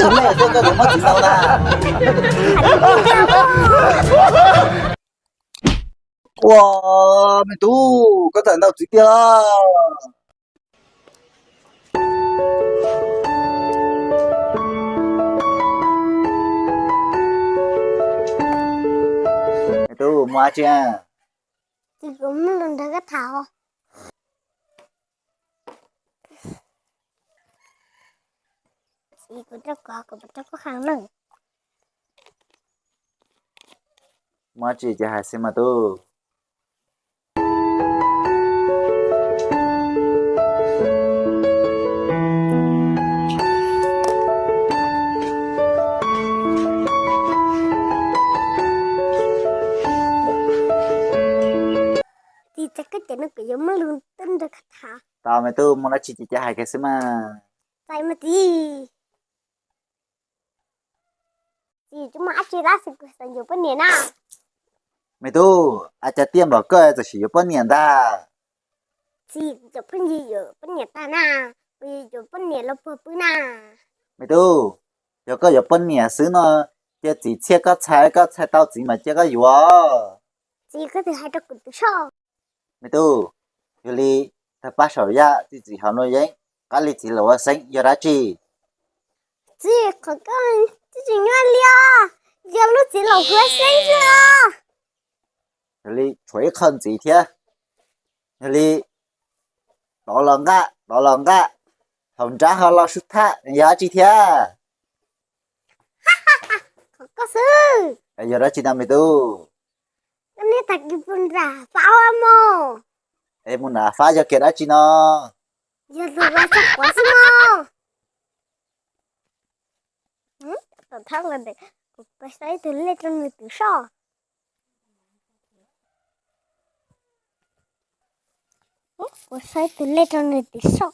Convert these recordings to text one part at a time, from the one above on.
Tug lej xwb koj tseem muab txiv ntaus ntag. Ua, me tub, koj txawm ntaus txiv tiag los? Me tub, muaj dab tsi? Txiv, kuv muaj lus nrog koj tham. Txiv, kuv rau koj, kuv rau koj qhia na. Muaj dab tsi ces hais xwb mas tub. Txiv, txais koj cov no kuv yuav muaj lus tuaj nrog koj tham. Tau me tub, muaj dab tsi ces hais kiag xwb mas. Txais mas txiv. Txiv, tsis muaj dab tsi tab sis kuv xav yuav poj niam na. Me tub, a cas tiaj npaum koj txawm xav yuav poj niam ntag? Txiv, cov phooj ywg yuav poj niam tag na, kuv yuav yuav poj niam los puag pw na. Me tub, yog koj yuav poj niam xwb no, cia txiv txhiaj koj txhais, koj txhais tau txiv mas cia koj yuav. Txiv, koj twb hais rau kuv tus soj. Me tub, yog li tag pab saum yaj txi txiv hauv nua yeeb, qab li txiv los ua xeeb yog dab tsi? Txiv, qhov koj tsis tsim nyog li os, yog lub txiv los ua xeeb xwb os. Yog li tshuav ib qho ntxiv thiab. Yog li tod los nqaj, tod los nqaj, hauv nrab ho los sub thaj, yog dab tsi thiab? Qhov koj xwb. Yog dab tsi no me tub? Koj niam tag kis puag nram fab mog. Es mus nram fab yog kiag dab tsi no? Yog tus ua txog quav xwb mog. Tom thab los ntawm, kuv saib tus lej rau nws tus soj. Kuv saib tus lej rau nws tus soj.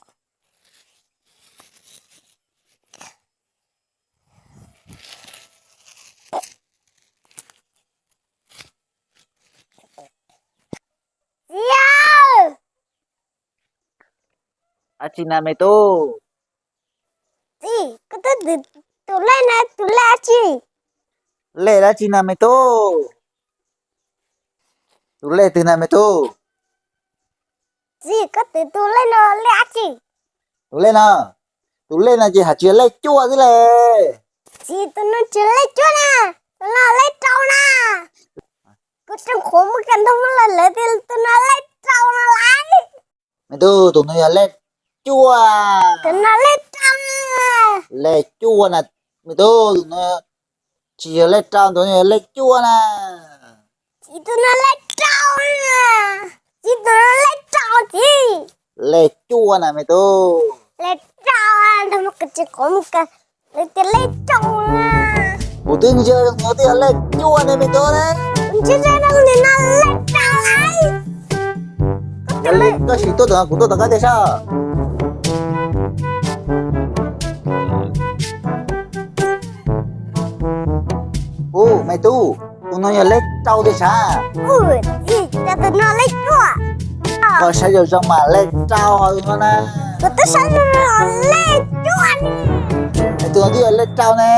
Txiv, dab tsi na me tub? Txiv, koj twb twv tus lej na, tus lej dab tsi? Lej dab tsi na me tub? Tus lej twg na me tub? Txiv, koj twv tus lej no lej dab tsi? Tus lej no, tus lej no ces hais tias lej cuaj xwb le. Txiv, tus no tsis lej cuaj na, tus no lej rau na. Kuv tseem qhuav mus kawm ntawv lawm, lawv tias tus no lej rau no lawm. Me tub, tus no yog lej cuaj. Tus no lej rau. Lej cuaj na, me tub, tus no tsis yog lej rau, tus no yog lej cuaj na. Txiv, tus no lej rau na. Txiv, tus no lej rau txiv. Lej cuaj na me tub. Lej rau, ntag mas kuv tseem qhuav mus kawm, lawv tias lej rau na. Kuv twb ntsia zoo nkaus twb yog lej cuaj ne me tub na. Kuv ntsia zoo nkaus nim no lej rau lawm. Yog li koj sim tuaj tom no, kuv tuaj tom koj tiag saib. Ub, me tub, tus no yog lej rau tiag sav. Ub, txiv, cas tus no lej cuaj. Koj saib zoo zoo mas lej rau ho tus no na. Kuv twb saib zoo zoo lej cuaj ne. Es tus no twb yog lej rau ne.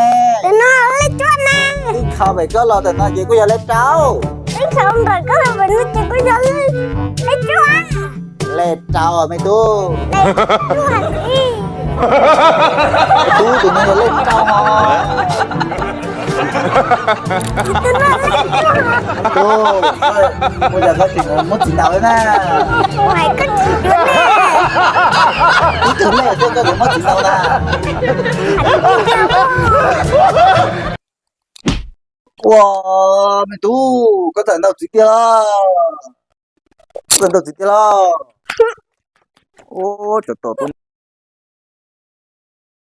Tus no lej cuaj ne. Ib qho pem koj los ntawm no ces kuj yog lej rau. Ib qho ntawm koj los pem no ces kuj yog lej cuaj. Lej rau me tub. Lej cuaj txiv. Tub, tus no yog lej rau ho. Tub, ua cas koj tseem muab txiv ntaus li na? Ua cas koj tsis yuav ne? Ib tug lej xwb koj tseem muab txiv ntaus na? Ua, me tub, koj txawm ntaus txiv tiag los? Koj txawm ntaus txiv tiag los? Ua, tsov tom tus